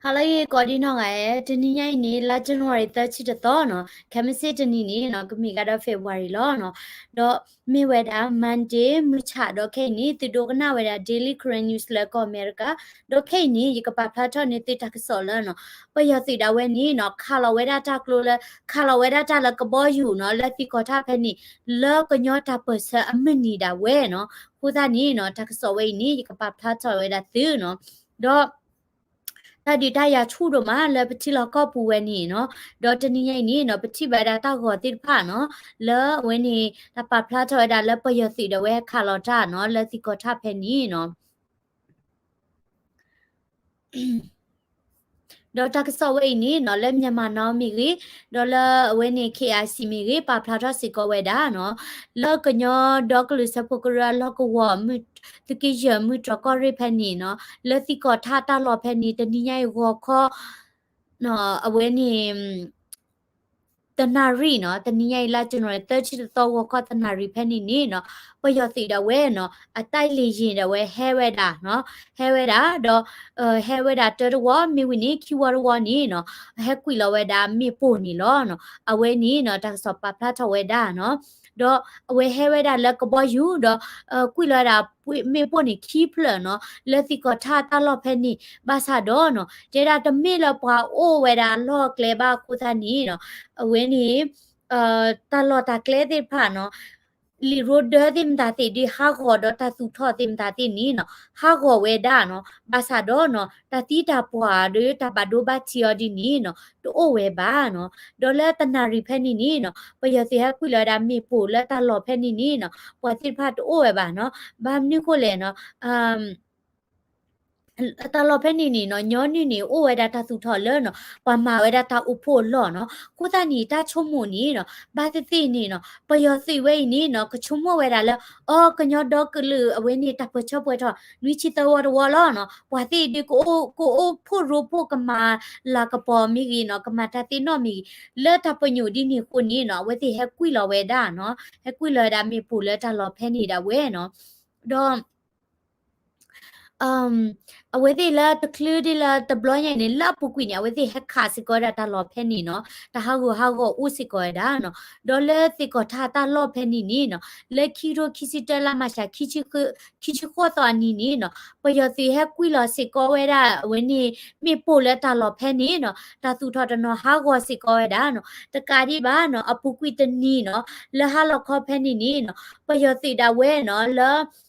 ဟါလၢအဂ့ၤကိးဒံနီၢ်ဂၤဧၢ, တနံၤညါအံၤန့ၣ် လါ January သၢဆံတသီနီၤ, ခဲမုၢ်ဆ့ၣ်တနံၤန့ၣ်နီၤ ကမ့ၢ်ကဒီး February လီၤနီၤ, ဒီးမ့ၢ်ဝဲဒၣ် Monday မုၢ်ဆၣ်ဒီးခဲအံၤန့ၣ် သုဒိကနၣ်ဝဲဒၣ် Daily Karen News လၢကီၢ်အမဲရကၤ, ဒီးခဲအံၤန့ၣ် ယကပာ်ဖျါထီၣ်န့ၢ်သုတၢ်ကစီၣ်လၢနီၤ, ပယီၤသုးဒၣ်ဝဲန့ၣ်နီၤ ခးလီၤဝဲဒၣ်တၢ်ကျိလၢ ခးလီၤဝဲဒၣ်တၢ်လၢကဘီယူၤနီၤ လၢသံကီၢ်ထၣ်ဖဲန့ၣ် လၢကညီတၢ်ပၢၢ်ဆၢအမုၢ်နံၤဒၣ်ဝဲနီၤ, အဃိသတးန့ၣ်နီၤ တၢ်ကစီၣ်ဝဲအံၤန့ၣ် ယကပာ်ဖျါထီၣ်ဝဲဒၣ်သုနီၤ, ဒီး တၢ်ဒုးတၢ်ယၤဆူၣ်ဒိၣ်မးလၢပထံလီၢ်ကီၢ်ပူၤဝဲန့ၣ်နီၤ, ဒီးတနံၤညါအံၤန့ၣ်နီၤ ပထံၣ်ဘၣ်ဝဲဒၣ်တၢ်ဂီၤသ့ၣ်တဖၣ်နီၤ, လၢအဝဲန့ၣ် တၢ်ပာ်ဖျါထီၣ်ဝဲဒၣ်လၢပယီၤသုးဒၣ်ဝဲဟဲခးလီၤတၢ်နီၤ လၢသံကီၢ်ထၣ်ဖဲန့ၣ်နီၤ ဒီးတၢ်ကစီၣ်ဝဲအံၤန့ၣ်နီၤ လၢ Myanmar Now မ့ၢ်ဂ့ၤ, ဒီးလၢအဝဲန့ၣ် KIC မ့ၢ်ဂ့ၤ ပာ်ဖျါထီၣ်စ့ၢ်ကီးဝဲဒၣ်နီၤ, လၢကညီဒီကလုာ်စၢဖှိၣ်ကရၢအလီၢ်ကဝီၤ သုးက့ယဲၢ်မုၢ်တြီၢ်ကီၢ်ရ့ၣ်ဖဲန့ၣ်နီၤ, လၢသံကီၢ်ထၣ်တၢ်လီၢ်ဖဲန့ၣ် တနံၤညါအံၤဂီၤခီ အဝဲန့ၣ် တနၣ်ရံၣ်နီၤ, တနံၤညါအံၤလါ January သၢဆံတသီ ဂီၤခီတနၣ်ရံၣ်ဖဲန့ၣ်န့ၣ်နီၤ, ပယီၤသုးဒၣ်ဝဲနီၤ အတၢ်လ့ယ့ၣ်ဒၣ်ဝဲဟဲဝဲဒၣ်နီၤ, ဟဲဝဲဒၣ်ဒီး ဟဲဝဲဒၣ်တၢတဝီ မ့ၢ်ဝံၤန့ၣ် ခံဝီတဝီန့ၣ်နီၤ, ဟဲကွံာ်လီၤဝဲဒၣ်မ့ၣ်ပိၢ်န့ၣ်လီၤနီၤ, အဝဲန့ၣ်နီၤ တၢ်ကစီၣ်ပာ်ဖျါထီၣ်ဝဲဒၣ်နီၤ, ဒီးအဝဲဟဲဝဲဒၣ်လၢကဘီယူၤဒီး ကွံာ်လီၤဝဲဒၣ်မ့ၣ်ပိၢ်န့ၣ်ခံဖျၢၣ်နီၤ, လၢသံကီၢ်ထၣ်တၢ်လီၢ်ဖဲန့ၣ် ဘၣ်ဆၣ်ဒီးနီၤ တဲဒၣ်တမ့ၢ်လၢပှၤအိၣ်ဝဲဒၣ်အလီၢ်အကျဲဘၣ်အဃိသတးန့ၣ်နီၤ, အဝဲန့ၣ် တၢ်လီၢ်တၢ်ကျဲသ့ၣ်တဖၣ်နီၤ လံာ်ရိဒၢသ့ၣ်မတၤသ့ၣ်ဒုး ဟးဂီၤဒီးတၢ်သူၣ်ထီၣ်သ့ၣ်မတၤသ့ၣ်န့ၣ်နီၤ ဟးဂီၤဝဲဒၣ်နီၤ, ဘၣ်ဆၣ်ဒီးနီၤ တၢ်သံတၢ်ပှၢ်ဒီးတၢ်ဘၣ်ဒိဘၣ်ထံးအီၤဒ်န့ၣ်နီၤ တအိၣ်ဝဲဘၣ်နီၤ, ဒီးလၢတနၣ်ရံၣ်ဖဲန့ၣ်န့ၣ်နီၤ ပယီၤသုးဟဲကွံာ်လီၤဝဲဒၣ်မ့ၣ်ပိၢ်လၢတၢ်လီၢ်ဖဲန့ၣ်န့ၣ်နီၤ ပှၤသ့ၣ်တဖၣ်တအိၣ်ဝဲဘၣ်နီၤ, ဘၣ်မနုၤဃိလဲၣ်နီၤ တၢ်လီၢ်ဖဲန့ၣ်န့ၣ်နီၤ ညီနုၢ်န့ၣ် အိၣ်ဝဲဒၣ်တၢ်သူၣ်ထီၣ်လၢနီၤ ပှၤမၤဝဲဒၣ်တၢ်အိၣ်ဖှိၣ်အလီၢ်နီၤ, အဃိသတးန့ၣ် တၢ်ဆိကမိၣ်န့ၣ်နီၤ ဘၣ်သ့ၣ်သ့ၣ်န့ၣ်နီၤ ပယီၤသုးဝဲအံၤန့ၣ်နီၤ ကဆိကမိၣ်ဝဲဒၣ်လၢ အီ ကညီဒီကလုာ်အဝဲန့ၣ် တၢ်ပၢၢ်ဆၢပှဲၤထီၣ် နွံဆံသၢဝီတဝီလီၤနီၤ, ပှၤသ့ၣ်ဒုး ကအိၣ်ဖှိၣ်ရိဖှိၣ် ကမၤလၤကပီၤမ့ၢ်ဂ့ၤနီၤ ကမၤတၢ်သ့ၣ်နီၣ်မ့ၢ်ဂ့ၤ လၢတၢ်ပညိၣ်ဒ်န့ၣ်အဃိန့ၣ်နီၤ အဝဲသ့ၣ်ဟဲကွံာ်လီၤဝဲဒၣ်နီၤ, ဟဲကွံာ်လီၤဝဲဒၣ်မ့ၣ်ပိၢ်လၢတၢ်လီၢ်ဖဲန့ၣ်ဒၣ်ဝဲနီၤ, ဒီး အဝဲသ့ၣ်လၢတချုးဒ်လၢတဘျီညါန့ၣ် လၢအပူၤကွံာ်န့ၣ် အဝဲသ့ၣ်ဟဲခးစ့ၢ်ကီးဝဲဒၣ်တၢ်လီၢ်ဖဲန့ၣ်နီၤ, တၢ်ဟးဂူာ်ဟးဂီၤအိၣ်စ့ၢ်ကီးဝဲဒၣ်နီၤ, ဒီးလၢသ့ၣ်ကီၢ်ထၣ်တၢ်လီၢ်ဖဲန့ၣ်န့ၣ်နီၤ လၢခံကထိခံဆံတၢ လါမၢ်ၡး ခံဆံဃိးသီအနံၤန့ၣ်နီၤ ပယီၤသုးဟဲကွံာ်လီၤစ့ၢ်ကီးဝဲဒၣ် အဝဲန့ၣ် မ့ၣ်ပိၢ်လၢတၢ်လီၢ်ဖဲန့ၣ်နီၤ တၢ်သူၣ်ထီၣ်တနီၤဟးဂီၤစ့ၢ်ကီးဝဲဒၣ်နီၤ, တကးဒံးဘၣ်နီၤ အပူၤကွံာ်တနံၤနီၤ လၢဟါလီၤခီဖဲန့ၣ်န့ၣ်နီၤ ပယီၤသုးဒၣ်ဝဲနီၤ လၢ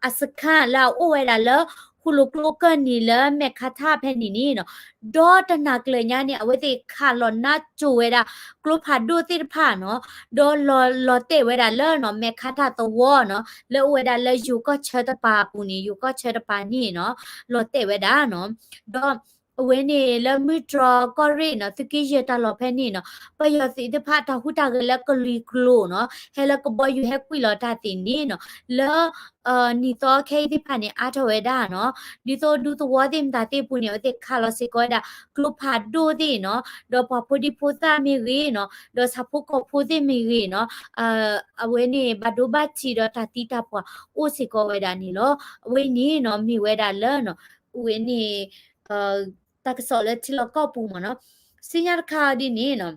အစခါလၢအအိၣ်ဝဲဒၣ်လၢ ဟူလိၤကျိကၢၢ်နံၤလၢမဲာ်ခါထၣ်ဖဲန့ၣ်န့ၣ်နီၤ, ဒီးတနၤကျၢၤညါန့ၣ် အဝဲသ့ၣ်ခးလီၤနါစိၤဝဲဒၣ် ကျိဖးဒိၣ်သ့ၣ်တဖၣ်နီၤ, ဒီးလီၤတဲာ်ဝဲဒၣ်လၢနီၤ မဲာ်ခါထၣ်သဝီနီၤ လၢအိၣ်ဝဲဒၣ်လၢယိၤကီၢ်ဆၢတပၤအပူၤန့ၣ် ယိၤကီၢ်ဆၢတပၤန့ၣ်နီၤ လီၤတဲာ်ဝဲဒၣ်နီၤ, ဒီး အဝဲန့ၣ်လၢမုၢ်တြီၢ်ကီၢ်ရ့ၣ်နီၤ သုးက့ယဲၢ်တၢ်လီၢ်ဖဲန့ၣ်နီၤ ပယီၤသုးသ့ၣ်တဖၣ်တၢ်ဟူးတၢ်ဂဲၤလၢကလံၤကျိာ်နီၤ ဟဲလၢကဘီယူၤဟဲကွံာ်လီၤတၢ်သ့ၣ်န့ၣ်နီၤ လၢ နံၣ်သီခဲအံၤသ့ၣ်တဖၣ်န့ၣ် အါထီၣ်ဝဲဒၣ်နီၤ, ဒ်သိးဒူသဝီသ့ၣ်မတၤသ့ၣ်ပူၤန့ၣ် အဝဲသ့ၣ်ခးလီၤစ့ၢ်ကီးဝဲဒၣ် ကျိဖးဒိၣ်သ့ၣ်နီၤ, ဒီးပှၤဖိဒံဖိသၣ်မ့ၢ်ဂ့ၤနီၤ, ဒီးဆၣ်ဖိကီၢ်ဖိသ့ၣ်မ့ၢ်ဂ့ၤနီၤ, အဝဲန့ၣ်ဘၣ်ဒိဘၣ်ထံးဒီးတၢ်သံတၢ်ပှၢ်အိၣ်စ့ၢ်ကီးဝဲဒၣ်န့ၣ်လီၤ. အဝဲန့ၣ်နီၤ မ့ၢ်ဝဲဒၣ်လၢ အဝဲန့ၣ် တၢ်ကစီၣ်လၢထံလီၢ်ကီၢ်ပူၤမ့ၢ်နီၤ, ဆူညါတခါအံၤဒ်န့ၣ်နီၤ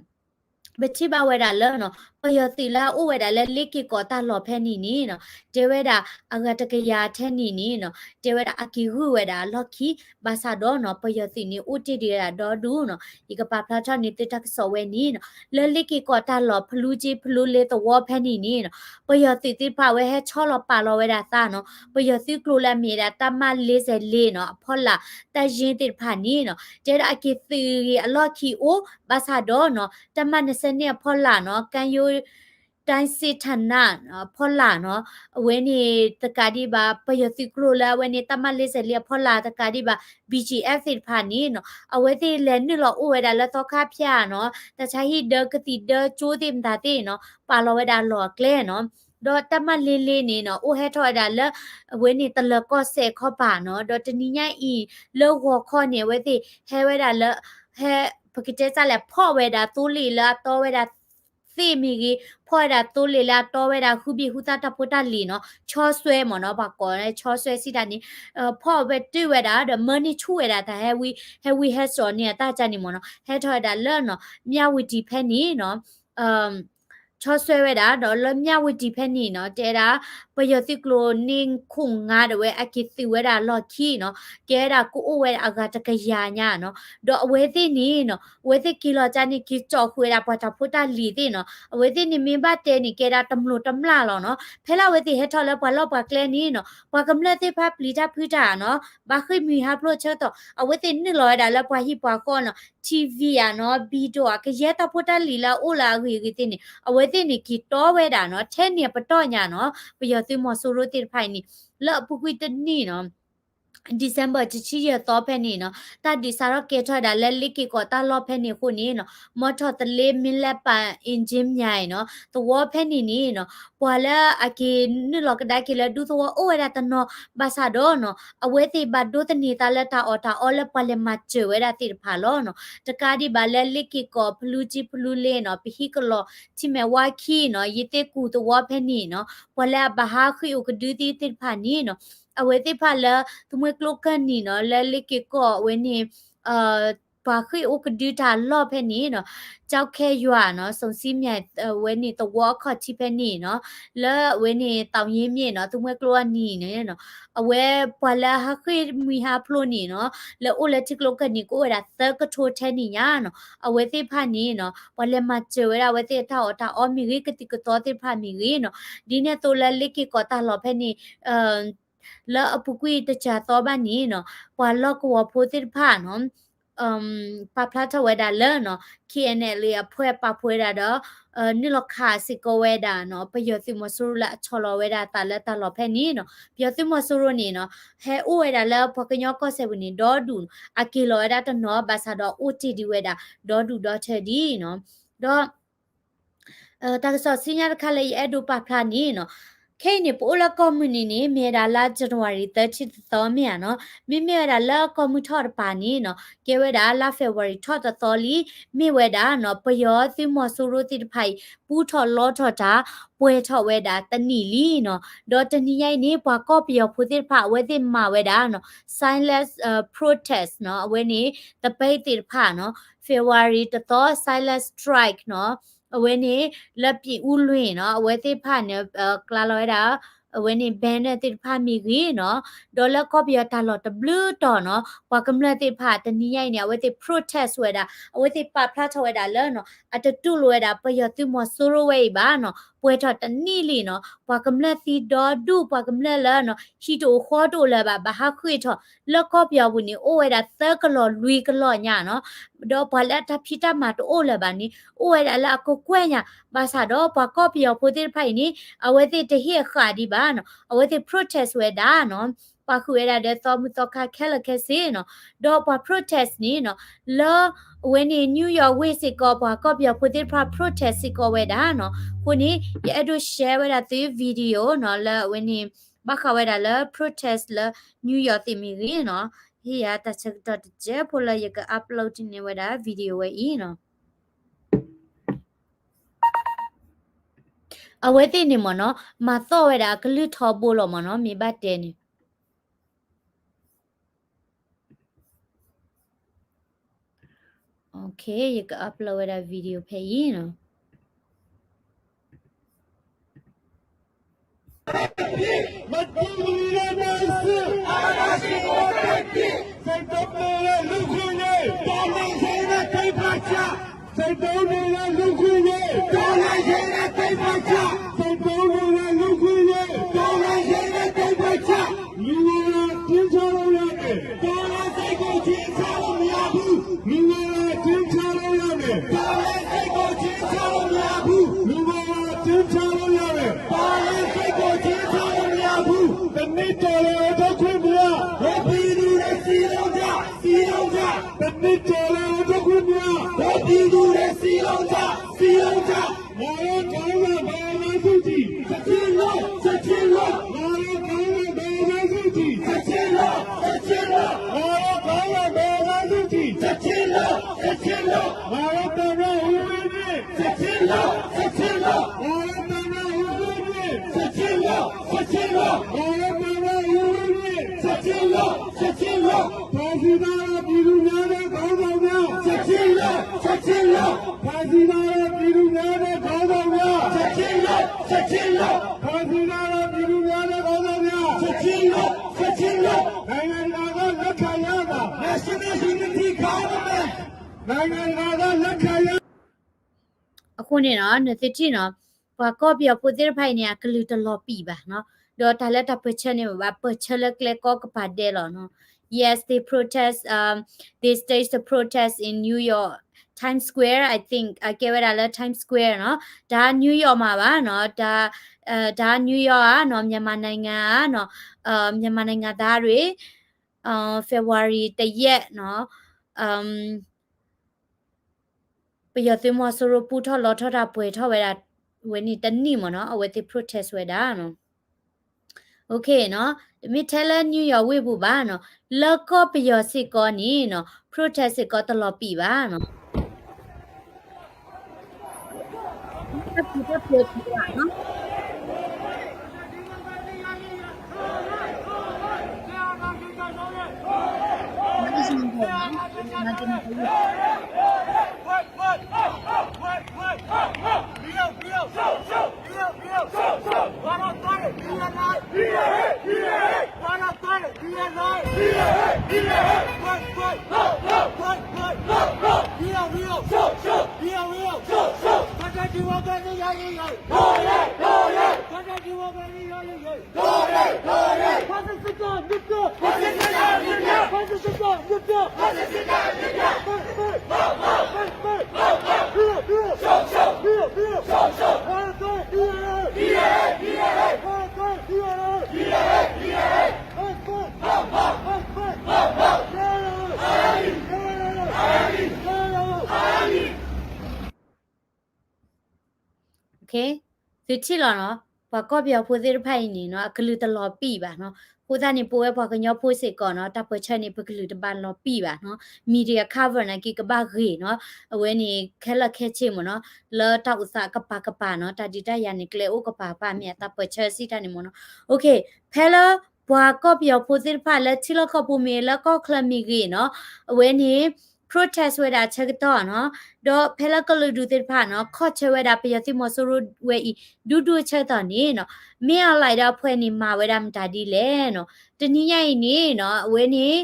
ပထံၣ်ဘၣ်ဝဲဒၣ်လၢနီၤ ပယီၤသုးလၢအအိၣ်ဝဲဒၣ်လၢလ့က့ၤကီးတၢ်လီၢ်ဖဲန့ၣ်န့ၣ်နီၤ တဲဝဲဒၣ်အဂၤတကယၤထဲန့ၣ်န့ၣ်နီၤ တဲဝဲဒၣ်အက့ၤဂုာ်ဝဲဒၣ်အလီၢ်ခံ ဘၣ်ဆၣ်ဒီးနီၤ ပယီၤသုးန့ၣ်အိၣ်တ့ၢ်ဒံးဝဲဒၣ်ဒီဒူၣ်နီၤ ယကပာ်ဖျါထီၣ်န့ၢ်သုတၢ်ကစီၣ်ဝဲန့ၣ်နီၤ လၢလ့က့ၤကီးတၢ်လီၢ်ဖလူကၠ့ဖလူလ့သဝီဖဲန့ၣ်န့ၣ်နီၤ ပယီၤသုးသ့ၣ်တဖၣ်ဝဲဟဲဆီလီၤပာ်လီၤဝဲဒၣ်သးနီၤ ပယီၤသုးကျိၤလၢအမ့ၢ်ဝဲဒၣ် တပ်မ လေးဆယ့်လေးနီၤ အဖီလာ် တပ်ရင်းသ့ၣ်တဖၣ်န့ၣ်နီၤ တဲဒၣ်အက့ၤသုးဂ့ၤအလီၢ်ခံအိၣ် ဘၣ်ဆၣ်ဒီးနီၤ တပ်မ နှစ်ဆယ့်နှစ်အဖီလာ်နီၤ ကမ်းရိုးတန်းစစ်ဌာနအဖီလာ်နီၤ အဝဲန့ၣ်တကးဒံးဘၣ် ပယီၤသုးကျိၤလၢအဝဲန့ၣ် တပ်မ လေးဆယ့်လေးအဖီလာ်တကးဒံးဘၣ် BGF သ့ၣ်တဖၣ်န့ၣ်နီၤ အဝဲသ့ၣ်လဲၤနုာ်လီၤအိၣ်ဝဲဒၣ်လၢသီခါဖၠၣ်နီၤ တၢ်ဆါဟံၣ်ဒၢကသံၣ်ဒၢကၠိသ့ၣ်မတၤသ့ၣ်နီၤ ပာ်လီၤဝဲဒၣ်လီၢ်အကျဲနီၤ ဒီးတပ်မ လေးလေးန့ၣ်နီၤ အိၣ်ဟဲထီၣ်ဝဲဒၣ်လၢ အဝဲန့ၣ်တလၢၤကီၢ်စဲၣ်ခီပၤနီၤ ဒီးတနံၤညါအံၤ လၢဂီၤခီန့ၣ် အဝဲသ့ၣ်ဟဲဝဲဒၣ်လၢ ဟဲ ပကတဲစၢ်လဲၣ် ဖီၣ်ဝဲဒၣ်သိလ့ၣ်လၢအတီဝဲဒၣ်သ့ၣ် အဝဲသ့ၣ်မ့ၢ်ဂ့ၤ ဖီၣ်ဝဲဒၣ်သိလ့ၣ်လၢအတီဝဲဒၣ် ဃုဘ့ၣ်ဃုသၣ်တၢ်ဖိတၢ်လံၤနီၤ ဆီဆွဲမ့ၢ်နီၤ ပှၤကိးဆီဆွဲစံးတၢ်န့ၣ် ဖီၣ်ဝဲတုၤဝဲဒၣ်ဒီး မၢန့ၢ်ဆူၣ်ဝဲဒၣ်တၢ် ဟဲဝံဟဲစိာ်န့ၢ်အတၢ်ကါန့ၣ်မ့ၢ်နီၤ ဟဲထီၣ်ဝဲဒၣ်လၢနီၤ မြဝတီဖဲန့ၣ်နီၤ ဆီဆွဲဝဲဒၣ်ဒီးလၢ မြဝတီဖဲန့ၣ်နီၤ တဲဒၣ် ပယီၤသုးကျိၤန့ၣ်ခိၣ်ငါဒီးဝဲအက့ၤသုးဝဲဒၣ်လီၢ်ခံနီၤ ကဲဝဲဒၣ်ကအိၣ်ဝဲဒၣ်အဂၤတကယၤညါနီၤ ဒီးအဝဲသ့ၣ်န့ၣ်နီၤ အဝဲသ့ၣ်က့ၤလီၤကါန့ၣ် က့ၤကၠီၣ်ဃုာ်ဝဲဒၣ်ပှၤတၢ်ဖိတၢ်လံၤသ့ၣ်နီၤ အဝဲသ့ၣ်န့ၣ်မ့ၢ်ဘၣ်တဲန့ၣ် ကဲဒၣ်တမျိးတမျာ်လီၤနီၤ ဖဲလၢအဝဲသ့ၣ်ဟဲထီၣ်လၢပှၤလီၢ်ပှၤကျဲန့ၣ်နီၤ ပှၤကမျၢၢ်သ့ၣ်တဖၣ်ပျံၤတၢ်ဖုးတၢ်နီၤ ဘၣ်ဃ့ၢ်မှံဟးဖျိးဆၢကတီၢ် အဝဲသ့ၣ်နုာ်လီၤဝဲဒၣ်လၢပှၤဟံၣ်ပှၤဃီနီၤ ထံဝံၤဧါနီၤ ဘံဒိၣ်ဧါ ကယဲၢ်တၢ်ဖိတၢ်လံၤလၢအအိၣ်လၢအဂ့ၤအဂ့ၤသ့ၣ်န့ၣ် အဝဲသ့ၣ်န့ၣ်က့ၤတီဝဲဒၣ်နီၤ ထဲန့ၣ်အပတီၢ်ညါနီၤ ပယီၤသုးမီၤစိရိၤသ့ၣ်တဖၣ်အံၤန့ၣ် လၢအပူၤကွံာ်တနံၣ်နီၤ December တဆံယဲၢ်သီဖဲန့ၣ်နီၤ တၢ်ဒုးစးထီၣ်ကဲထီၣ်ဝဲဒၣ်လၢလ့က့ၤကီးတၢ်လီၢ်ဖဲန့ၣ်အဃိန့ၣ်နီၤ မီထီၣ်သလ့ မ့လၢပၢ် အ့ၣ်ကၠ့မၠဲနီၤ သဝီဖဲန့ၣ်န့ၣ်နီၤ ပှၤလၢအက့ၤနုာ်လီၤကဒါက့ၤလၢဒူသဝီအိၣ်ဝဲဒၣ်တနီၤ ဘၣ်ဆၣ်ဒီးနီၤ အဝဲသ့ၣ်ဘၣ်ဒိးသန့ၤသးလၢတၢ်အီၣ်တၢ်အီလၢပှၤလဲၤမၤစၢၤဝဲဒၣ်သ့ၣ်တဖၣ်လီၤနီၤ တကးဒံးဘၣ်လၢလ့က့ၤကီး ဖလူကၠံဖလူလ့နီၤ ပဟံၣ်ကလီၤ ထံမဲၣ်ဝါခံနီၤ ယသ့ၣ်ကူၣ်သဝီဖဲန့ၣ်နီၤ ပှၤလၢအဘၣ်ဟးဃ့ၢ်အိၣ်ကဒုသ့ၣ်တဖၣ်န့ၣ်နီၤ အဝဲသ့ၣ်တဖၣ်လၢ သုးမုၢ်ကျိၤကၢၢ်နံၤနီၤ လၢလ့က့ၤကီးအဝဲန့ၣ် ပှၤဃ့ၢ်အိၣ်ကဒုတၢ်လီၢ်ဖဲန့ၣ်နီၤ ကၠီခဲယွၤနီၤ စုံစံမၠဲ အဝဲန့ၣ်သဝီအခီၣ်ထံးဖဲန့ၣ်နီၤ လၢအဝဲန့ၣ် သီၣ်ယ့မ့ၢ်နီၤ သုးမုၢ်ကျိၤအနံၤန့ၣ်နီၤ အဝဲပှၤလၢဟးဃ့ၢ်မှံဟးဖျိးန့ၣ်နီၤ လၢအိၣ်လၢထံကျိကၢၢ်နံၤ ကအိၣ်ဝဲဒၣ်သၢကထိထဲန့ၣ်ညါနီၤ အဝဲသ့ၣ်တဖၣ်န့ၣ်နီၤ ပှၤလဲၤမၤစၢၤဝဲဒၣ်အဝဲသ့ၣ်အတၢ်အီၣ်တၢ်အီမ့ၢ်ဂ့ၤ ကသံၣ်ကသီသ့ၣ်တဖၣ်မ့ၢ်ဂ့ၤနီၤ ဒ်န့ၣ်အသိးလၢလ့က့ၤကီးတၢ်လီၢ်ဖဲန့ၣ် လၢအပူၤကွံာ်တစှၤသီဘၣ်န့ၣ်နီၤ ပှၤလီၢ်ကဝီၤဖိသ့ၣ်တဖၣ်နီၤ ပာ်ဖျါထီၣ်ဝဲဒၣ်လၢနီၤ ခ့ၣ်အဲၣ်အဲၣ်လ့ အဖွဲ့ပာ်ဖှိၣ်ဝဲဒၣ်ဒီး နုာ်လီၤခးစ့ၢ်ကီးဝဲဒၣ်နီၤ ပယီၤသုးမီၤစိရိၤလၢအဆီၣ်လီၤဝဲဒၣ်အသးလၢတၢ်လီၢ်ဖဲန့ၣ်နီၤ ပယီၤသုးမီၤစိရိၤန့ၣ်နီၤ ဟဲအိၣ်ဝဲဒၣ်လၢပှၤကညီကီၢ်စဲၣ်ပူၤန့ၣ် ဒီဒူၣ်နီၤ အက့ၤလီၤဝဲဒၣ်တနီၤ ဘၣ်ဆၣ်ဒီးအိၣ်တ့ၢ်ဒံးဝဲဒၣ် ဒီဒူၣ်ဒီထၢဒံးနီၤ ဒီး တၢ်ကစီၣ်ဆူညါတခါလၢယအဲၣ်ဒိးပာ်ဖျါန့ၣ်နီၤ ခဲအံၤန့ၣ် ပအိၣ်လၢကီၢ်မုၢ်နံၤန့ၣ် မ့ၢ်ဝဲဒၣ်လါ January သၢဆံတသီမ့ၢ်ဧါနီၤ မ့မ့ၢ်ဝဲဒၣ်လၢကီၢ်မုၢ်ထီၣ်တပၤန့ၣ်နီၤ ကဲဝဲဒၣ်လါ February ထီၣ်တသီလံ မ့ၢ်ဝဲဒၣ်နီၤ ပယီၤသုးမီၤစိရိၤသ့ၣ်တဖၣ်အံၤ ပူထီၣ်လီထီၣ်တၢ် ပှဲၤထီၣ်ဝဲဒၣ်တနံၣ်လံနီၤ ဒီးတနံၤညါအံၤန့ၣ် ပှၤကီၢ်ပယီၤဖိသ့ၣ်တဖၣ် အဝဲသ့ၣ်မၤဝဲဒၣ်နီၤ silence protest နီၤ အဝဲန့ၣ် သပိတ်သ့ၣ်တဖၣ်နီၤ February တသီ silence strike နီၤ အဝဲန့ၣ် လၢ ပြင်ဦးလွင် နီၤ အဝဲသ့ၣ်တဖၣ်န့ၣ် ကျါလီၤဝဲဒၣ် အဝဲန့ၣ် banner သ့ၣ်တဖၣ်မ့ၢ်ဂ့ၤနီၤ ဒီးလၢကီၢ်ပယီၤတၢ်လီၢ်တဘျုးတီၤနီၤ ပှၤကမျၢၢ်သ့ၣ်တဖၣ် တနံၤညါအံၤန့ၣ် အဝဲသ့ၣ် protest ဝဲဒၣ် အဝဲသ့ၣ်ပာ်ဖျါထီၣ်ဝဲဒၣ်လၢနီၤ အတတူၢ်လိာ်ဝဲဒၣ် ပယီၤသုးမီၤစိရိၤဝဲအံၤဘၣ်နီၤ ပှဲၤထီၣ်တနံၣ်လံနီၤ ပှၤကမျၢၢ်သံဒီဒူၣ် ပှၤကမျၢၢ်လၢနီၤ ဟံၣ်တအိၣ်ဃီတအိၣ်လၢၤဘၣ် ဘၣ်ဟးဃ့ၢ်ထီၣ် လၢကီၢ်ပယီၤပူၤန့ၣ် အိၣ်ဝဲဒၣ်သၢကလီၢ်လွံၢ်ကလီၢ်ညါနီၤ ဒီးပှၤလၢအတၢ်ဖံးတၢ်မၤတအိၣ်လၢၤဘၣ်န့ၣ် အိၣ်ဝဲဒၣ်လၢအကကွဲၢ်ညါ ဘၣ်ဆၣ်ဒီးပှၤကီၢ်ပယီၤဖိသ့ၣ်တဖၣ်အံၤန့ၣ် အဝဲသ့ၣ်တဟ့ၣ်အဃာ်ဒံးဘၣ်နီၤ အဝဲသ့ၣ် protest ဝဲဒၣ်နီၤ ပာ်ဃုာ်ဝဲဒၣ်ဒီးသီမုၢ်သီခါခဲလၢာ်ခဲဆ့နီၤ ဒီးပှၤ protest န့ၣ်နီၤ လၢ အဝဲန့ၣ် New York ဝ့ၢ်စ့ၢ်ကီး ပှၤကီၢ်ပယီၤဖိသ့ၣ်တဖၣ် protest စ့ၢ်ကီးဝဲဒၣ်နီၤ အဃိန့ၣ် ယအဲၣ်ဒိး share ဝဲဒၣ်သု video နီၤ လၢအဝဲန့ၣ် ဘၣ်ဃးဝဲဒၣ်လၢ protest လၢ New York သ့ၣ်မ့ၢ်ဂ့ၤနီၤ ဟ့ၣ်ယၤတၢ်ဆၢကတီၢ်တစဲးဖိလၢယက upload န့ၢ်ဝဲဒၣ် video ဝဲအံၤနီၤ အဝဲသ့ၣ်န့ၣ်မ့ၢ်နီၤ မၤသီၣ်ဝဲဒၣ်အကလုၢ်ထီဘိလီၤမ့ၢ်နီၤ မ့ၢ်ဘၣ်တဲန့ၣ် ယက upload ဝဲဒၣ် video ဖဲအံၤနီၤ မတူပူၤလၢနစစ်အာဏာရှင်ကိုတိုက်ပြီး စိတ်တုံ့ပြန်တဲ့လူ့အခွင့်အရေး တော်လှန်ရေးနဲ့သိမ်းပိုက်ကြ စိတ်တုံ့ပြန်တဲ့လူ့အခွင့်အရေး တော်လှန်ရေးနဲ့သိမ်းပိုက်ကြ စိတ်တုံ့ပြန်တဲ့လူ့အခွင့်အရေး တော်လှန်ရေးနဲ့သိမ်းပိုက်ကြ လူငယ်တွေတင်းချလို့ရတယ် တော်လှန်စိတ်ကိုချီချလို့မရဘူး လူငယ်တွေတင်းချလို့ရတယ် တော်လှန်စိတ်ကိုချီချလို့မရဘူး လူငယ်တွေတင်းချလို့ရတယ် တော်လှန်စိတ်ကိုချီချလို့မရဘူး တနည်းတော်လှန်အုပ်ချုပ်ခွင့်မရ ဟောပြည်သူတွေစည်းလုံးကြ စည်းလုံးကြ တနည်းတော်လှန်အုပ်ချုပ်ခွင့်မရ ဟောပြည်သူတွေစည်းလုံးကြ စည်းလုံးကြ ငါတို့ခေါင်းဆောင်ဒေါ်အောင်ဆန်းစုကြည် ချက်ချင်းလွှတ် ချက်ချင်းလွှတ် ငါတို့ခေါင်းဆောင်ဒေါ်အောင်ဆန်းစုကြည် ချက်ချင်းလွှတ် ချက်ချင်းလွှတ် ငါတို့ခေါင်းဆောင်ဒေါ်အောင်ဆန်းစုကြည် ချက်ချင်းလွှတ် ချက်ချင်းလွှတ် ငါတို့သမ္မတဦးဝင်းမြင့် ချက်ချင်းလွှတ် ချက် ချက်ချင်းလွှတ် အောင်လို့ပါပဲ ဦးဝင်းမြင့် ချက်ချင်းလွှတ် ချက်ချင်းလွှတ် ဖမ်းဆီးထားတဲ့ပြည်သူများနဲ့ခေါင်းဆောင်များ ချက်ချင်းလွှတ် ချက်ချင်းလွှတ် ဖမ်းဆီးထားတဲ့ပြည်သူများနဲ့ခေါင်းဆောင်များ ချက်ချင်းလွှတ် ချက်ချင်းလွှတ် ဖမ်းဆီးထားတဲ့ပြည်သူများနဲ့ခေါင်းဆောင်များ ချက်ချင်းလွှတ် ချက်ချင်းလွှတ် နိုင်ငံတကာကလက်ခံရတာ National Unity Government နိုင်ငံတကာကလက်ခံရ အဃိန့ၣ်နီၤ နသုထံၣ်နီၤ ပှၤကီၢ်ပယီၤဖိသ့ၣ်တဖၣ်အံၤန့ၣ် အကလုၢ်တလီၤပံာ်ဘၣ်နီၤ, ဒီးတၢ်လၢတၢ်ပၢၢ်ဆၢန့ၣ် ဘၣ်ပၢၢ်ဆၢလၢကျဲကီကပၤဒဲးလီၤနီၤ. Yes, they protest, um, they stage the protest in New York, Times Square, I think, အကဲဝဲဒၣ်လၢ Times Square နီၤ, တၢ် New York မးဘၣ်နီၤ, တၢ် တၢ် New York ဧါနီၤ, မြန်မာနိုင်ငံဧါနီၤ, မြန်မာနိုင်ငံသားတွေ February တရက်နီၤ ပယီၤသုးမီၤစိရိၤပူထီၣ်လီထီၣ်တၢ်ပှဲၤထီၣ်ဝဲဒၣ် ဝဲန့ၣ်တနံၣ်မ့ၢ်နီၤ အဝဲသ့ၣ် protest ဝဲဒၣ်နီၤ. Okay နီၤ, တမ့ၢ်ထဲလၢ New York ဝ့ၢ်ပူၤဘၣ်နီၤ, လၢကီၢ်ပယီၤစ့ၢ်ကီးန့ၣ်နီၤ protest စ့ၢ်ကီးတလီၤပံာ်ဘၣ်နီၤ. သုထံၣ်လီၤနီၤ, ပှၤကီၢ်ပယီၤဖိသ့ၣ်တဖၣ်အံၤန့ၣ်နီၤ အကလုၢ်တလီၤပံာ်ဘၣ်နီၤ. အဃိသတးန့ၣ် ပဝဲပှၤကညီဖိစ့ၢ်ကီးနီၤ တၢ်ပၢၢ်ဆၢန့ၣ် ပကလုၢ်တဘၣ်လီၤပံာ်ဘၣ်နီၤ. media cover နာ်က့ကဘၣ်ဂ့ၤနီၤ. အဝဲန့ၣ် ခဲလၢာ်ခဲဆ့မ့ၢ်နီၤ, လၢတၢ်အိၣ်သးကပၤကပၤနီၤ, တၢ်ဒုးတၢ်ယၤန့ၣ် ကျဲအိၣ်ကပၤကပၤ မ့ၢ်အတၢ်ပၢၢ်ဆၢစံးတၢ်န့ၣ်မ့ၢ်နီၤ. Okay, ဖဲလၢပှၤကီၢ်ပယီၤဖိသ့ၣ်တဖၣ်လၢထံလီၢ်ကီၢ်ပူၤမ့ၢ်ဂ့ၤ လၢကီၢ်ချၢမ့ၢ်ဂ့ၤနီၤ, အဝဲန့ၣ် protest ဝဲဒၣ်ဆၢကတီၢ်နီၤ, ဒီးဖဲလၢကလုာ်ဒူၣ်သ့ၣ်တဖၣ်နီၤ ခီၣ်ဆၢဝဲဒၣ်ပယီၤသုးမီၤစိရိၤဝဲအံၤ ဒူဒူဆၢကတီၢ်န့ၣ်နီၤ, မ့ၢ်အီၤလဲၣ်ဒီးအဖှဲးန့ၣ် မၤဝဲဒၣ်မတၤဒ်လဲၣ်နီၤ. တနံၤညါအံၤန့ၣ်နီၤ အဝဲန့ၣ်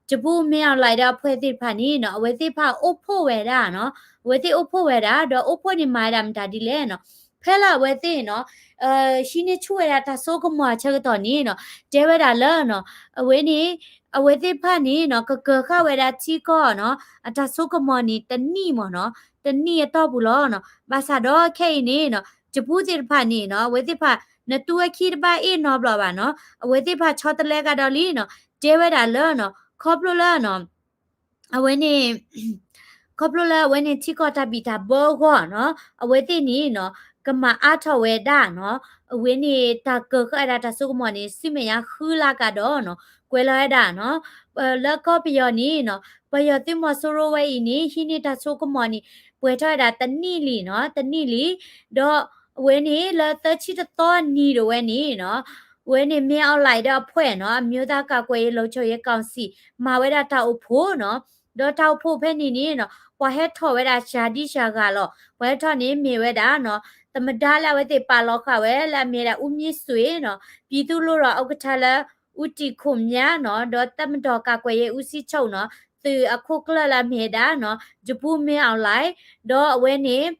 တပူၤမ့ၢ်အီၤလဲၣ်ဒီးအဖှဲးသ့ၣ်တဖၣ်န့ၣ်နီၤ အဝဲသ့ၣ်တဖၣ်အိၣ်ဖှိၣ်ဝဲဒၣ်နီၤ, အဝဲသ့ၣ်အိၣ်ဖှိၣ်ဝဲဒၣ် ဒီးအိၣ်ဖှိၣ်န့ၣ်မၤဝဲဒၣ်မတၤဒ်လဲၣ်နီၤ. ဖဲလၢအဝဲသ့ၣ်နီၤ ဟံးန့ၢ်ဆူၣ်ဝဲဒၣ်တၢ်စိကမီၤအဆၢကတီၢ်န့ၣ်နီၤ တဲဝဲဒၣ်လၢနီၤ အဝဲန့ၣ် အဝဲသ့ၣ်တဖၣ်န့ၣ်နီၤ ကကၢၤဃာ်ဝဲဒၣ်ထံကီၢ်နီၤ အတၢ်စိကမီၤန့ၣ် တနံၣ်မ့ၢ်နီၤ, တနံၣ်အတီၢ်ပူၤလီၤနီၤ. ဘၣ်ဆၣ်ဒီးခဲအံၤန့ၣ်နီၤ တပူၤသ့ၣ်တဖၣ်န့ၣ်နီၤ အဝဲသ့ၣ်တဖၣ် နတူၢ်ဝဲခံတဘၣ်အ့ၣ်နီတဘျီဘၣ်နီၤ, အဝဲသ့ၣ်တဖၣ်ဆီတလဲကဒီးလံနီၤ တဲဝဲဒၣ်လၢနီၤ ခီဖျိလၢနီၤ အဝဲန့ၣ် ခီဖျိလၢအဝဲန့ၣ်ထံကီၢ်တၢ်ဘံၣ်တၢ်ဘၢအဂီၢ်နီၤ အဝဲသ့ၣ်န့ၣ်နီၤ ကမၤအါထီၣ်ဝဲဒၣ်နီၤ အဝဲန့ၣ်တၢ်ကၢၤဃာ်ဝဲဒၣ်တၢ်စိကမီၤန့ၣ် ဆူမဲာ်ညါဃုလါကဒီးနီၤ ကွဲးလီၤဝဲဒၣ်နီၤ လၢကီၢ်ပယီၤန့ၣ်နီၤ ပယီၤသုးမီၤစိရိၤဝဲအံၤန့ၣ် ဟံးန့ၢ်တၢ်စိကမီၤန့ၣ် ပှဲၤထီၣ်ဝဲဒၣ်တနံၣ်လံနီၤ တနံၣ်လံ ဒီးအဝဲန့ၣ်လၢသၢဆံတသီနံၤဒၣ်ဝဲန့ၣ်နီၤ အဝဲန့ၣ် မ့ၢ်အီၤလဲၣ်ဒီးအဖှဲးနီၤ အမျိုးသားကာကွယ်ရေးလုံခြုံရေးကောင်စီ မၤဝဲဒၣ်တၢ်အိၣ်ဖှိၣ်နီၤ ဒီးတၢ်အိၣ်ဖှိၣ်ဖဲန့ၣ်န့ၣ်နီၤ ပှၤဟဲထီၣ်ဝဲဒၣ်စှၤဒံစှၤဂၤလီၤ. ပှၤဟဲထီၣ်န့ၣ်မ့ၢ်ဝဲဒၣ်နီၤ သမ္မတလၢအဝဲသ့ၣ်ပာ်လီၤဃာ်ဝဲလၢအမ့ၢ်ဝဲဒၣ် ဦးမြင့်ဆွေနီၤ ပြည်သူ့လွှတ်တော်ဥက္ကဋ္ဌလၢ ဦးတီခွန်မြတ်နီၤ ဒီးတပ်မတော်ကာကွယ်ရေးဦးစီးချုပ်နီၤ သုးအခိၣ်ကျၢၢ်လၢအမ့ၢ်ဝဲဒၣ်နီၤ ဗိုလ်မှူးမင်းအောင်လှိုင် ဒီးအဝဲန့ၣ်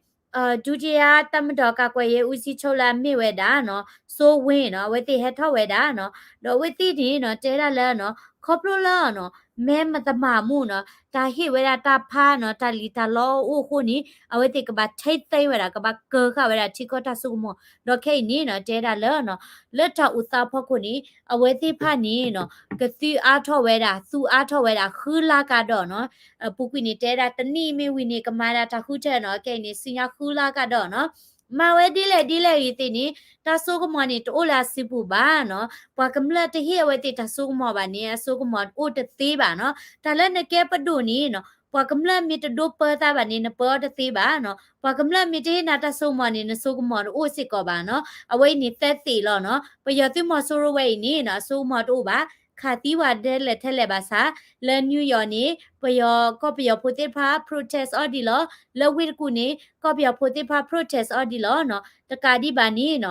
ဒုတိယတပ်မတော်ကာကွယ်ရေးဦးစီးချုပ်လၢအမ့ၢ်ဝဲဒၣ်နီၤ စိုးဝင်းနီၤ အဝဲသ့ၣ်ဟဲထီၣ်ဝဲဒၣ်နီၤ ဒီးအဝဲသ့ၣ်န့ၣ်နီၤ တဲဒၣ်လၢနီၤ ခီဖျိလၢနီၤ မဲမသမာမှုနီၤ တၢ်ဟ့ၣ်ဝဲဒၣ်တၢ်ဖးနီၤ တၢ်လံၣ်တၢ်လီအအိၣ်အဃိန့ၣ် အဝဲသ့ၣ်ကဘၣ်ထိန်းသိမ်းဝဲဒၣ် ကဘၣ်ကၢၤဃာ်ဝဲဒၣ်ထံကီၢ်တၢ်စိကမီၤ ဒီးခဲအံၤန့ၣ်နီၤ တဲဒၣ်လၢနီၤ လၢတၢ်အိၣ်သးဖီခိၣ်န့ၣ် အဝဲသ့ၣ်တဖၣ်န့ၣ်နီၤ ကသုးအါထီၣ်ဝဲဒၣ် သူအါထီၣ်ဝဲဒၣ် ဃုလါကဒီးနီၤ အပူၤကွံာ်န့ၣ် တဲဒၣ်တနံၣ်မ့ၢ်ဝံၤန့ၣ် ကမၤဒၣ်တၢ်ဃုထၢနီၤ ခဲအံၤန့ၣ် ဆူညါဃုလါကဒီးနီၤ မၤဝဲဒ်လဲၣ်ဒ်လဲၣ်ဂ့ၤသ့ၣ်န့ၣ် တၢ်စိကမီၤန့ၣ် တအိၣ်လၢအစုပူၤဘၣ်နီၤ. ပှၤကမျၢၢ်တဟ့ၣ်အဝဲသ့ၣ်တၢ်စိကမီၤဘၣ်န့ၣ် အစိကမီၤအိၣ်တသ့ဘၣ်နီၤ. တၢ်လၢနကဲပဒိၣ်န့ၣ်နီၤ ပှၤကမျၢၢ်မ့ၢ်တဒိပၢသးဘၣ်န့ၣ် နပၢအီၤတသ့ဘၣ်နီၤ. ပှၤကမျၢၢ်မ့ၢ်တဟ့ၣ်နၤတၢ်စိကမီၤန့ၣ် နစိကမီၤတအိၣ်စ့ၢ်ကီးဘၣ်နီၤ. အဝဲအံၤန့ၣ်သၢသ့ၣ်လီၤနီၤ. ပယီၤသုးမီၤစိရိၤဝဲအံၤန့ၣ်နီၤ အစိကမီၤတအိၣ်ဘၣ်. ခးသံဝဲဒ်လဲၣ်ထဲလဲၣ်ဘၣ်ဆၣ် လၢ New York န့ၣ် ပယီၤ ကီၢ်ပယီၤဖိသ့ၣ်တဖၣ် protest အီၤဒံးလီၤ. လၢဝ့ၢ်တကူၣ်န့ၣ် ကီၢ်ပယီၤဖိသ့ၣ်တဖၣ် protest အီၤဒံးလီၤနီၤ. တကးဒံးဘၣ်န့ၣ်နီၤ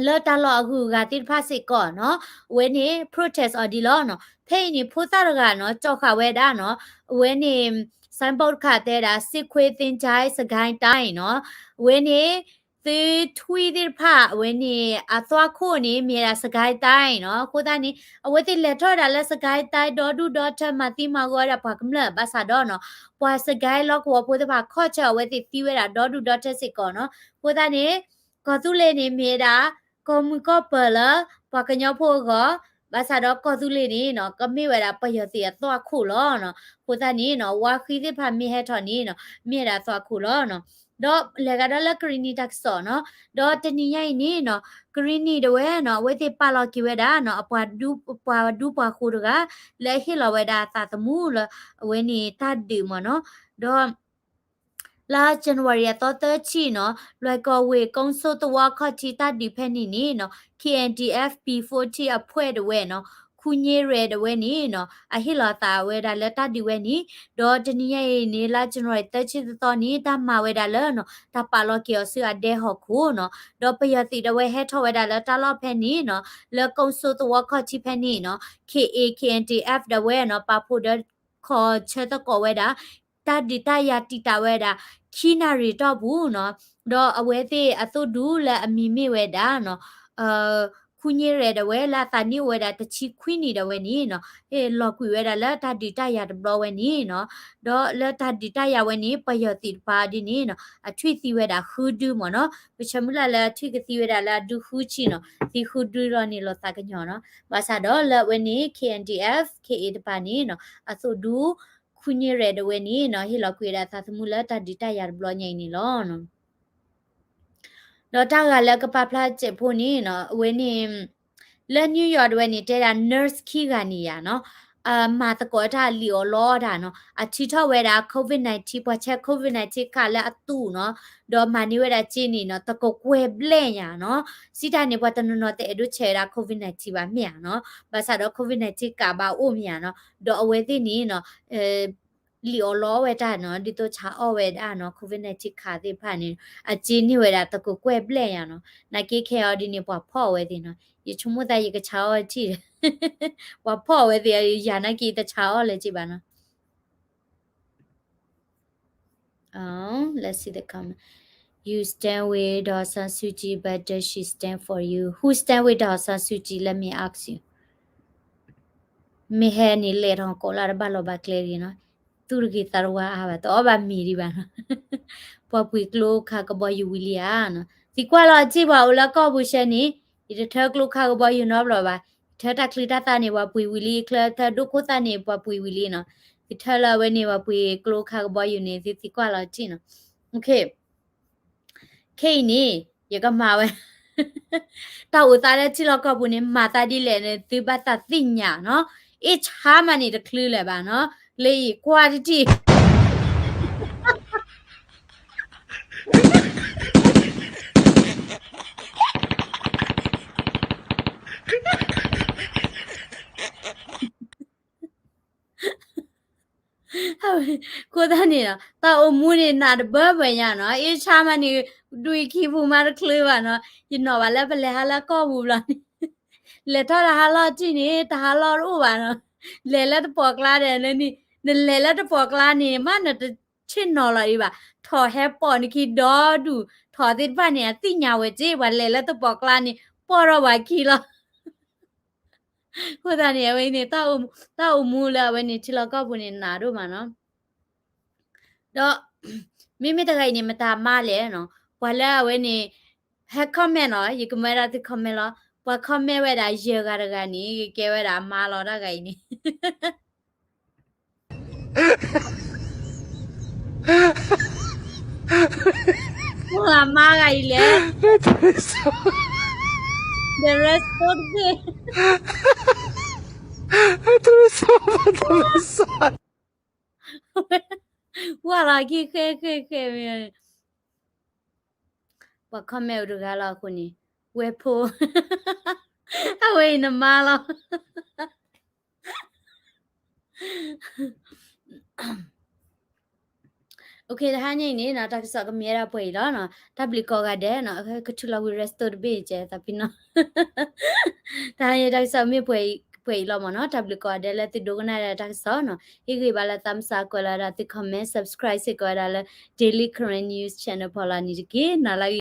လၢတၢ်လီၢ်အဂုၤအဂၤသ့ၣ်တဖၣ်စ့ၢ်ကီးနီၤ အဝဲန့ၣ် protest အီၤဒံးလီၤနီၤ. ဖဲအံၤန့ၣ် ဖိသၣ်တဂၤနီၤ ကၠီဃာ်ဝဲဒၣ်နီၤ အဝဲန့ၣ် signboard တခါတဲဝဲဒၣ် စစ်ခွေးသင်္ချိုင်း စစ်ကိုင်းတိုင်း နီၤ. အဝဲန့ၣ် သုထွံၣ်သ့ၣ်တဖၣ် အဝဲန့ၣ် အသွၣ်ခိၣ်န့ၣ် မ့ၢ်ဝဲဒၣ် စစ်ကိုင်းတိုင်း နီၤ. အဃိသတးန့ၣ် အဝဲသ့ၣ်လဲၤထီၣ်ဝဲဒၣ်လၢ စစ်ကိုင်းတိုင်း ဒီဒူၣ်ဒီထၢ မၤသံမၤဂီၤဝဲဒၣ်ပှၤကမျၢၢ် ဘၣ်ဆၣ်ဒီးနီၤ ပှၤ စစ်ကိုင်း လီၢ်ကဝီၤဖိသ့ၣ်တဖၣ် ခီၣ်ဆၢအဝဲသ့ၣ်သံဝဲဒၣ်ဒီဒူၣ်ဒီထၢစ့ၢ်ကီးနီၤ. အဃိသတးန့ၣ် ကီၢ်သူလ့ၤန့ၣ် မ့ၢ်ဝဲဒၣ် ကီၢ်မုၢ်ကီၢ်ပၢၤလၢ ပှၤကညီဖိအဂီၢ်, ဘၣ်ဆၣ်ဒီးကီၢ်သူလ့ၤန့ၣ်နီၤ ကမ့ၢ်ဝဲဒၣ်ပယီၤသုးအသွၣ်ခိၣ်လီၤနီၤ. အဃိသတးန့ၣ်နီၤ ဝါဃံသ့ၣ်တဖၣ်မ့ၢ်ဟဲထီၣ်န့ၣ်နီၤ မ့ၢ်ဝဲဒၣ်အသွၣ်ခိၣ်လီၤနီၤ. ဒီးလဲၤဂၤဒီးလၢကရံၣ်နံၣ်တၢ်ကစီၣ်နီၤ, ဒီးတနံၤညါအံၤန့ၣ်နီၤ ကရံၣ်နံၣ်ဒၣ်ဝဲနီၤ အဝဲသ့ၣ်ပာ်လီၤက့ၤဝဲဒၣ်နီၤ အပှၤဒူပှၤဒူပှၤဃိၤတဂၤ လၢအဟ့ၣ်လီၤဝဲဒၣ်အသးသမူလၢ အဝဲန့ၣ်တၢ်ဒုးမ့ၢ်နီၤ, ဒီး လါ January အသီသၢဆံနီၤ လွဲၢ်ကီၢ်ဝ့ၢ် ကိစိသဝီခီၣ်ထံးတၢ်ဒုးဖဲန့ၣ်န့ၣ်နီၤ K N D F B forty အဖှဲၣ်ဒၣ်ဝဲနီၤ ခူည့ရဲၣ်ဒၣ်ဝဲန့ၣ်နီၤ အဟ့ၣ်လီၤအသးဝဲဒၣ်လၢတၢ်ဒုးဝဲန့ၣ်, ဒီးတနံၤညါအံၤန့ၣ် လါ January သၢဆံတသီန့ၣ် တၢ်မၤဝဲဒၣ်လၢနီၤ တၢ်ပာ်လီၤက့ၤအီၤဆူအဒဲဟီၣ်ခိၣ်နီၤ, ဒီးပယီၤသုးဒၣ်ဝဲဟဲထီၣ်ဝဲဒၣ်လၢတၢ်လီၢ်ဖဲန့ၣ်နီၤ လၢကိစိသဝီခီၣ်ထံးဖဲန့ၣ်နီၤ K A K N D F ဒၣ်ဝဲနီၤ ပာ်ဖှိၣ်ဒီး ခီၣ်ဆၢသကိးဝဲဒၣ် တၢ်ဒုးတၢ်ယၤတံာ်တာ်ဝဲဒၣ် ခံနၣ်ရံၣ်တီၢ်ပူၤနီၤ, ဒီးအဝဲသ့ၣ်အသိၣ်ဒူလၢအမံၤမ့ၢ်ဝဲဒၣ်နီၤ ခူည့ရဲၣ်ဒၣ်ဝဲလၢအသးနံၣ်အိၣ်ဝဲဒၣ်တဆံခွံနံၣ်ဒၣ်ဝဲန့ၣ်နီၤ ဟ့ၣ်လီၤကွံာ်ဝဲဒၣ်လၢတၢ်ဒုးတၢ်ယၤတဘျီဝဲန့ၣ်နီၤ, ဒီးလၢတၢ်ဒုးတၢ်ယၤဝဲန့ၣ် ပယီၤသုးတပၤဒ်န့ၣ်နီၤ အထွံၣ်သံဝဲဒၣ်ဃုဒုမ့ၢ်နီၤ, ပဆၢမုၢ်လၢ်လၢအထွံၣ်ကသံဝဲဒၣ်လၢအဒုဃုဆံနီၤ, သံဃုဒုလီၤန့ၣ်လီၤသးကညီၤနီၤ, ဘၣ်ဆၣ်ဒီးလၢအဝဲန့ၣ် K N D F K A တပၤန့ၣ်နီၤ အသိၣ်ဒူ ခူည့ရဲၣ်ဒၣ်ဝဲန့ၣ်နီၤ ဟ့ၣ်လီၤကွံာ်ဝဲဒၣ်အသးသမူလၢတၢ်ဒုးတၢ်ယၤတဘျီညါအံၤန့ၣ်လီၤ. ဒီးတၢ်ဂၤလၢကပာ်ဖျါစဲးဖိန့ၣ်နီၤ အဝဲန့ၣ် လၢ New York ဒၣ်ဝဲန့ၣ် တဲဒၣ် nurse ခံဂၤန့ၣ်ယၤနီၤ မၤသကိးတၢ်လံၣ်အီၣ်လီအီၣ်တၢ်နီၤ အထုးထီၣ်ဝဲဒၣ် COVID nineteen ပှၤဆဲး COVID nineteen ခးလၢအသူၣ်နီၤ ဒီးမၤန့ၢ်ဝဲဒၣ်စ့န့ၣ်နီၤ တကကွဲၢ်ဘျဲၣ်ညါနီၤ, စံးတၢ်န့ၣ် ပှၤတနီၤနီၤတအဲၣ်ဒိးဆဲးဝဲဒၣ် COVID nineteen ဘၣ်မ့ၢ်ဧါနီၤ, ဘၣ်ဆၣ်ဒီး COVID nineteen ကးဘၣ်အိၣ်မ့ၢ်ဧါနီၤ, ဒီးအဝဲသ့ၣ်န့ၣ်နီၤ လံၣ်အီၣ်လီအီၣ်ဝဲတၢ်နီၤ ဒ်သိးဆးအီၣ်ဝဲဒၣ်နီၤ COVID nineteen ခးသ့ၣ်တဖၣ်န့ၣ် အစ့န့ၢ်ဝဲဒၣ်တကကွဲၢ်ဘျဲၣ်ညါနီၤ, နာ်က့ခဲအံၤဒ်န့ၣ် ပှၤဖီၣ်အဝဲသ့ၣ်နီၤ, ယဆိကမိၣ်သးယကဆးအီၣ်ထံၣ်ဒီး ပှၤဖီၣ်အဝဲသ့ၣ် ယၤနာ်က့တဆးအီၣ်လၢၤက့ဘၣ်နီၤ. Oh, let's see the comment. You stand with Daw San Suu Kyi, but does she stand for you? Who stand with Daw San Suu Kyi? Let me ask you. မ့ၢ်ဟဲန့ၣ် လဲၤထီၣ်ကိးလၢတဘၣ်လီၢ်ဘၣ်ကျဲဒံးနီၤ, သူၣ်တဂ့ၤသးတဝါအါဘၣ် တအီၣ်ဘၣ်မ့ၤဒံးဘၣ်နီၤ, ပှၤပှ့ၤကျိခးကဘီယူၤဝံၤလံဧါနီၤ, သံကွၢ်လီၤအစ့ၢ်ပှၤအိၣ်လၢကီၢ်ပူၤဆဲန့ၣ်, ယတထၢကျိခးကဘီယူၤနီတဘျီဘၣ်, ထၢတၢ်ချံတၢ်သၣ်န့ၣ် ပှၤပှ့ၤဝံၤလံ, ချၢထၢဒိၣ်ခိၣ်သၣ်န့ၣ် ပှၤပှ့ၤဝံၤလံနီၤ, ယထၢလၢအဝဲန့ၣ် ပှၤပှ့ၤကျိခးကဘီယူၤန့ၣ် သုသံကွၢ်လီၤထံၣ်နီၤ. ခဲအံၤန့ၣ် ယကမၤဝဲ တၢ်အိၣ်သးလၢထံလီၢ်ကီၢ်ပူၤန့ၣ် မၤသးဒ်လဲၣ်န့ၣ် သုဘၣ်သးသ့ၣ်ညါနီၤ, အ့ၣ်ဆါမးန့ၣ်တချုးလၢၤဘၣ်နီၤ, လၢအံၤကွၢ်တထံၣ် အဃိသတးန့ၣ်ဒီး တၢ်အိၣ်မူန့ၣ်နးတဘၢဘၢညါနီၤ, အ့ၣ်ဆါမးန့ၣ် ဒွံခံပူၤမးတချုးဘၣ်နီၤ, ယနီၣ်ဘၣ်လၢပလဲၤဟးလၢကီၢ်ပူၤဘျီန့ၣ်, လဲၤထီၣ်တဟါလီၢ်ထံၣ်န့ၣ် တဟါလီၢ်တအိၣ်ဘၣ်နီၤ, လဲၤလၢတပီၢ်ကျါဒီး နလဲၤလၢတပီၢ်ကျါန့ၣ် မ့ၢ်နတဆ့ၣ်နီၤလီၤဒံးဘၣ်, ထီၣ်ဟဲပိာ်နခံဒီဒူၣ်, ထီၣ်သ့ၣ်တဖၣ်န့ၣ် အသ့ၣ်ညါဝဲက့ ပှၤလဲၤလၢတပီၢ်ကျါန့ၣ် ပိာ်ထီၣ်ပှၤခံလီၤ. အဃိသတးန့ၣ် အဝဲန့ၣ် တၢ်အိၣ်မူလၢအဝဲန့ၣ် ထံလီၢ်ကီၢ်ပူၤန့ၣ်နးဒိၣ်မးနီၤ, ဒီး မ့မ့ၢ်တဂၤအံၤန့ၣ် မတၤမါလဲၣ်နီၤ, ပှၤလၢအဝဲန့ၣ် ဟဲ comment နီၤ, ယကမၢဒၣ်သု comment လီၤ, ပှၤ comment ဝဲဒၣ်ယဲၢ်ဂၤတဂၤန့ၣ် ကကဲဝဲဒၣ်အမါလီၤ တၢ်ဂၤအံၤန့ၣ် မ လၢမါဂၤအံၤလဲၣ်, the rest တဘ့ၣ်, ဝဲလီၤက့ၤဃဲဃဲဃဲမ့ၢ်, ပှၤ comment အိၣ်တဂၤလီၤအဃိန့ၣ်, ဝဲဖိ, အဝဲအံၤနမါလီၤ. တဟါညါအံၤန့ၣ် တၢ်ကစီၣ်ကမ့ၢ်ဝဲဒၣ်ပှဲၤအံၤလီၤ. တၢ်ဘျုးကိးဂၤဒဲးနီၤ, ကထုးလီၤဝံၤ rest တဘ့ၣ်ကဲသးပ့ၤနီၤ. တဟါညါတၢ်ကစီၣ်မ့ၢ်ပှဲၤအံၤလီၤမ့ၢ်နီၤ. တၢ်ဘျုးကိးဂၤဒဲးလၢသုဒိကနၣ်ဒၣ်တၢ်ကစီၣ်နီၤ. ဟ့ၣ်ဂံၢ်ဘါလၢ thumbs up ကွဲးလီၤဝဲဒၣ်သု comment, subscribe စ့ၢ်ကီးဝဲဒၣ်လၢ Daily Karen News Channel ဖီလာ်န့ၣ်တက့ၢ်. နၤလၢ